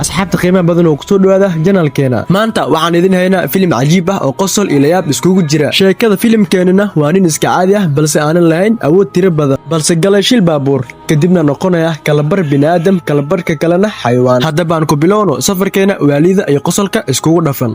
Asxaabta qiimaha badan oo kusoo dhawaada channelkeena. Maanta waxaan idin haynaa filim cajiib ah oo qosol iyo layaab iskugu jira. Sheekada filimkeenina waa nin iska caadi ah, balse aanan lahayn awood tiro badan, balse galay shil baabuur, kadibna noqonaya kalabar bini'aadam, kalabarka kalena xayawaan. Haddaba aan ku bilowno safarkeena waalida iyo qosolka iskugu dhafan.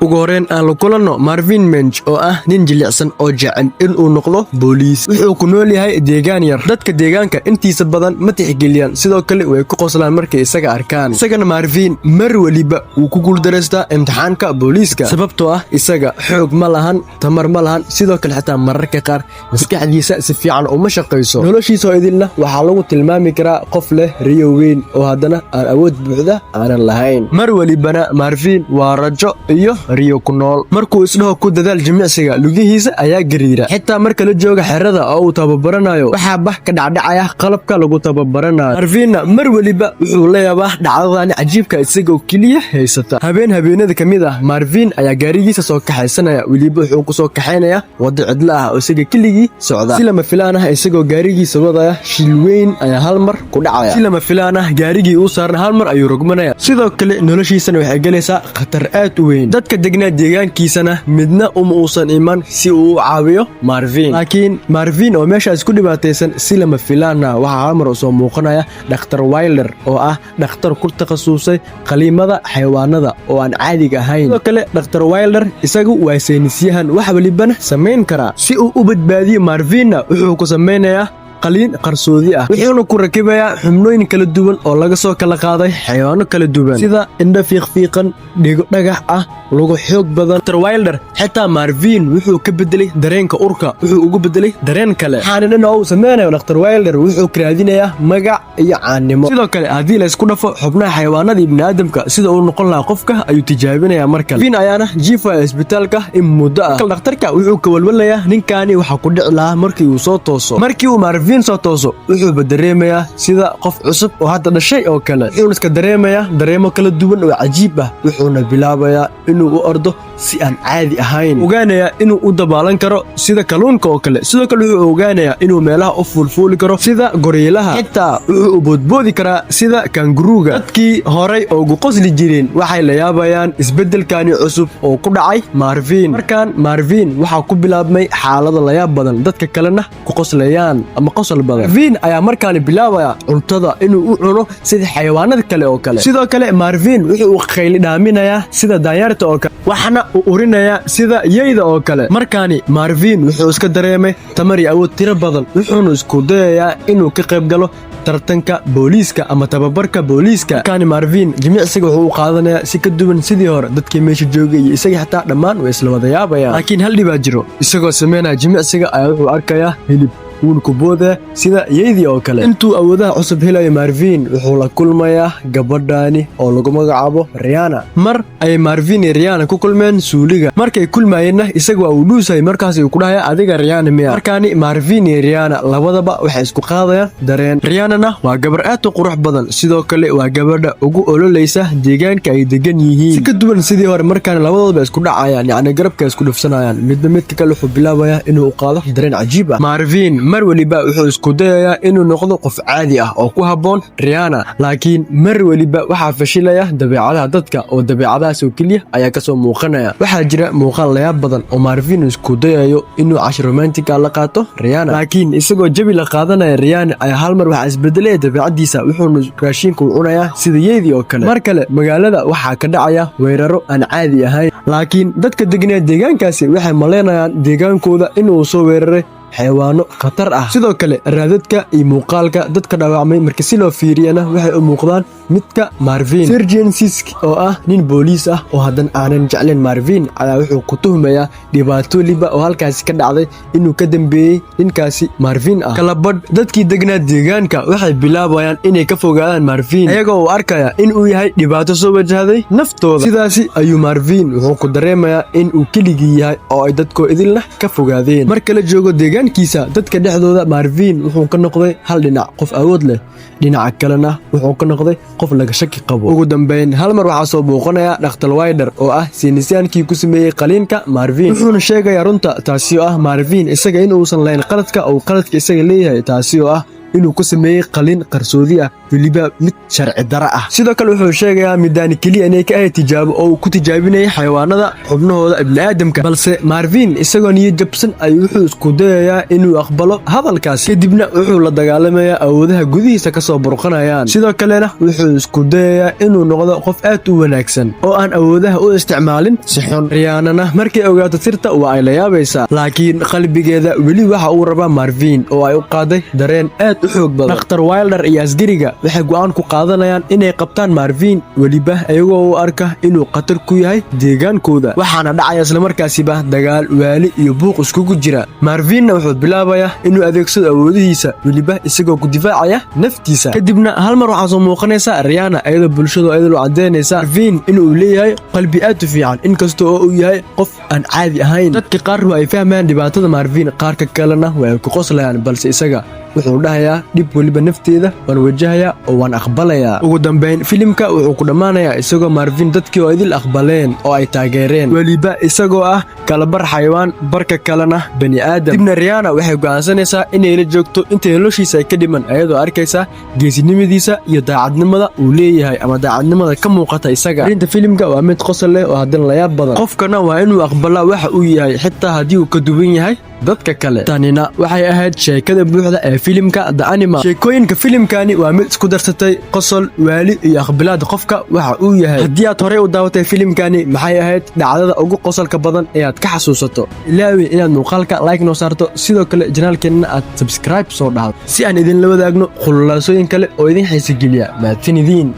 Ugu horreyn aan la kulanno Marvin Mench, oo ah nin jilicsan oo jecel inuu noqdo booliis. Wuxuu ku nool yahay deegaan yar. Dadka deegaanka intiisa badan ma tixgeliyaan, sidoo kale way ku qoslaan markay isaga arkaan. Isagana Marvin mar weliba wuu ku guuldareystaa imtixaanka booliiska, sababtoo ah isaga xoog ma lahan, tamar ma lahan, sidoo kale xitaa mararka qaar maskaxdiisa si fiican uma shaqayso. Noloshiisa oo idilna waxaa lagu tilmaami karaa qof leh riyo weyn oo haddana aan awood buuxda aanan lahayn. Mar welibana Marvin waa rajo iyo riyo ku nool. Markuu isdhaho ku dadaal jimicsiga, lugihiisa ayaa gariira. Xitaa marka la jooga xerada oo uu tababaranayo, waxaa bah ka dhacdhacaya qalabka lagu tababaranayo. Marvinna mar weliba wuxuu la yaabaa dhacdadani cajiibka isagoo keliya haysata. Habeen habeenada ka mid ah, Marvin ayaa gaarigiisa soo kaxaysanaya. Weliba wuxuu ku soo kaxaynaya waddo cidlo ah oo isaga keligii socda. Si lama filaan ah, isagoo gaarigiisa wadaya, shil weyn ayaa hal mar ku dhacaya. Si lama filaan ah, gaarigii uu saaran hal mar ayuu rogmanaya. Sidoo kale noloshiisana waxay gelaysaa khatar aad u weyn. Dadka degnaa deegaankiisana midna uma uusan iman si uu u caawiyo Marvin. Laakiin Marvin oo meeshaas ku dhibaataysan, si lama filaana waxaa hal mar u soo muuqanaya Dhakhtar Wilder, oo ah dhakhtar ku takhasusay qaliimada xayawaanada oo aan caadiga ahayn. Sidoo kale Dhakhtar Wilder isagu waa saynisyahan, wax walibana samayn karaa. Si uu u badbaadiyo Marvinna, wuxuu ku samaynayaa qaliin qarsoodi ah, wuxuuna ku rakibayaa xubnooyin kala duwan oo laga soo kala qaaday xayawaano kala duwan, sida indho fiiqfiiqan, dhigo dhagax ah, lugo xoog badan. Dr Wilder xitaa Marvin wuxuu ka bedelay dareenka urka, wuxuu ugu bedelay dareen kale. Waxaana dhan oo uu sameynayo Dr Wilder, wuxuu ka raadinayaa magac iyo caannimo. Sidoo kale haddii la isku dhafo xubnaha xayawaanada iyo biniaadamka, sida uu noqon lahaa qofka ayuu tijaabinayaa. Mar kale Marvin ayaana jiifaya isbitaalka in muddo ah. Dhakhtarka wuxuu ka walwalayaa ninkaani waxa ku dhici lahaa markii uu soo tooso. Markii uu Marvin soo tooso, wuxuuba dareemayaa sida qof cusub oo hadda dhashay oo kale. Wuxuuna iska dareemayaa dareemo kala duwan oo cajiib ah, wuxuuna bilaabayaa inuu u ordo si aan caadi ahayn, ogaanayaa inuu u dabaalan karo sida kalluunka oo kale. Sidoo kale wuxuu ogaanayaa inuu meelaha u fuulfuuli karo sida goriilaha, xitaa wuxuu u boodboodi karaa sida kanguruuga. Dadkii horay ugu qosli jireen waxay la yaabayaan isbeddelkani cusub oo ku dhacay Marvin. Markaan Marvin waxaa ku bilaabmay xaalado layaab badan, dadka kalena ku qoslayaan ama qosol badan. Marvin ayaa markaani bilaabaya cuntada inuu u cuno sida xayawaanada kale oo kale. Sidoo kale Marvin wuxuu u qayli dhaaminayaa sida daanyeerta oo kale, waxna uu urinayaa sida yeyda oo kale. Markaani Marvin wuxuu iska dareemay tamar iyo awood tiro badan, wuxuuna isku dayayaa inuu ka qayb galo tartanka booliiska ama tababarka booliiska. Markaani Marvin jimicsiga wuxuu u qaadanayaa si ka duwan sidii hore. Dadkii meesha joogay iyo isaga xitaa dhammaan way isla wada yaabayaan. Laakiin hal dhibaa jiro. Isagoo sameynaya jimicsiga ayaa wuxuu arkayaa hilib, wuuna ku boodaya sida yeydii oo kale. Intuu awoodaha cusub helayo, Marvin wuxuu la kulmayaa gabadhaani oo lagu magacaabo Riana. Mar ayay Marvin iyo Riana ku kulmeen suuliga. Markay kulmayeenna, isaga waa uu dhuusay. Markaas uu ku dhahaya, "Adiga Riana miya?" Markaani Marvin iyo Riana labadaba waxay isku qaadayaan dareen. Rianana waa gabar aad u qurux badan, sidoo kale waa gabadha ugu ololeysa deegaanka ay degan yihiin. Si ka duwan sidii hore, markaani labadoodaba isku dhacayaan, yacni garabka isku dhufsanayaan. Midba midka kale wuxuu bilaabayaa inuu u qaado dareen cajiib ah. Marvin mar weliba wuxuu isku dayayaa inuu noqdo qof caadi ah oo ku habboon Riana, laakiin mar weliba waxaa fashilaya dabeecadaha dadka, oo dabeecadahaas oo keliya ayaa kasoo muuqanaya. Waxaa jira muuqaal layaab badan oo Marvin isku dayayo inuu cashir romantic ah la qaato Riana, laakiin isagoo jabi la qaadanaya Riana ayaa hal mar waxaa isbedelaya dabeecadiisa, wuxuuna raashinka u cunayaa sida yeydii oo kale. Mar kale magaalada waxaa ka dhacaya weeraro aan caadi ahayn, laakiin dadka degnaa deegaankaasi waxay malaynayaan deegaankooda inuu soo weeraray xayawaano khatar ah. Sidoo kale raadadka iyo muuqaalka dadka dhaawacmay marka si loo fiiriyana, waxay u muuqdaan midka Marvin. Sergeant Sisk, oo ah nin booliis ah oo haddana aanan jeclayn Marvin, ayaa wuxuu ku tuhmayaa dhibaato liba oo halkaasi ka dhacday inuu ka dambeeyey ninkaasi Marvin ah. Kalabadh dadkii degnaa deegaanka waxay bilaabayaan inay ka fogaadaan Marvin, iyagoo uu arkaya in uu yahay dhibaato soo wajahday naftooda. Sidaasi ayuu Marvin wuxuu ku dareemayaa in uu keligii yahay oo ay dadkoo idinlah ka fogaadeen. Marka la joogo deegaankiisa, dadka dhexdooda Marvin wuxuu ka noqday hal dhinac qof awood leh, dhinaca kalena wuxuu ka noqday qof laga shaki qabo. Ugu dambeyn hal mar waxaa soo booqanaya Dhakhtar Wilder, oo ah saynisyaankii ku sameeyey qaliinka Marvin, wuxuuna sheegayaa runta, taasi oo ah Marvin isaga in uusan lahayn qaladka, uu qaladka isaga leeyahay, taasi oo ah inuu ku sameeyey qaliin qarsoodi ah. weliba mid sharci dara ah. Sidoo kale wuxuu sheegayaa midaani keliya inay ka ahayd tijaabo oo uu ku tijaabinayay xayawaanada xubnahooda ibniaadamka. Balse Marvin isagoo niyad jabsan ayuu wuxuu isku dayayaa inuu aqbalo hadalkaasi. Kadibna wuxuu la dagaalamayaa awoodaha gudihiisa kasoo burqanayaan. Sidoo kalena wuxuu isku dayayaa inuu noqdo qof aad u wanaagsan oo aan awoodaha u isticmaalin si xun. Riyaanana markay ogaato sirta waa ay la yaabaysaa, laakiin qalbigeeda weli waxa uu rabaa Marvin oo ay u qaaday dareen aad u xoog badan. Dhakhtar Wilder iyo asgariga waxay go'aan ku qaadanayaan inay qabtaan Marvin, weliba iyagoo u arka inuu khatar ku yahay deegaankooda. Waxaana dhacaya islamarkaasiba dagaal waali iyo buuq iskugu jira. Marvinna wuxuu bilaabayaa inuu adeegsado awoodihiisa, weliba isagoo ku difaacaya naftiisa. Kadibna hal mar waxaa soo muuqanaysa Riyaana iyadoo bulshadu iyadoo caddeynaysa Marvin inuu leeyahay qalbi aad u fiican, inkasta oo uu yahay qof aan caadi ahayn. Dadka qaar waa ay fahmayaan dhibaatada Marvin, qaarka kalena waa ay ku qoslayaan, balse isaga wuxuu dhahayaa, "Dhib weliba nafteeda waan wajahayaa oo waan aqbalayaa." Ugu dambayn filimka wuxuu ku dhammaanayaa isagoo Marvin dadkii oo idil aqbaleen oo ay taageereen, weliba isagoo ah kalabar xayawaan, barka kalena bani aadam. Dibna Riyaana waxay go'aansanaysaa inay la joogto intay noloshiisa ay ka dhiman, ayadoo arkaysa geesinimadiisa iyo daacadnimada uu leeyahay ama daacadnimada ka muuqata isaga. Arrinta filimka waa mid qosol leh oo haddana layaab badan. Qofkana waa inuu aqbalaa waxa uu yahay, xitaa haddii uu ka duwan yahay dadka kale. Tanina waxay ahayd sheekada buuxda ee filimka The Animal. Sheekooyinka filimkani waa mid isku darsatay qosol, waali iyo aqbilaad qofka waxa uu yahay. Haddii aad horey u daawatay filimkani, maxay ahayd dhacdada ugu qosolka badan ee aad ka xasuusato? Ilaawin inaad muuqaalka like noo saarto, sidoo kale channelkeenna aad subscribe soo dhahdo, si aan idinla wadaagno khululaasooyin kale oo idin xiisogeliya. Mahadsan idiin.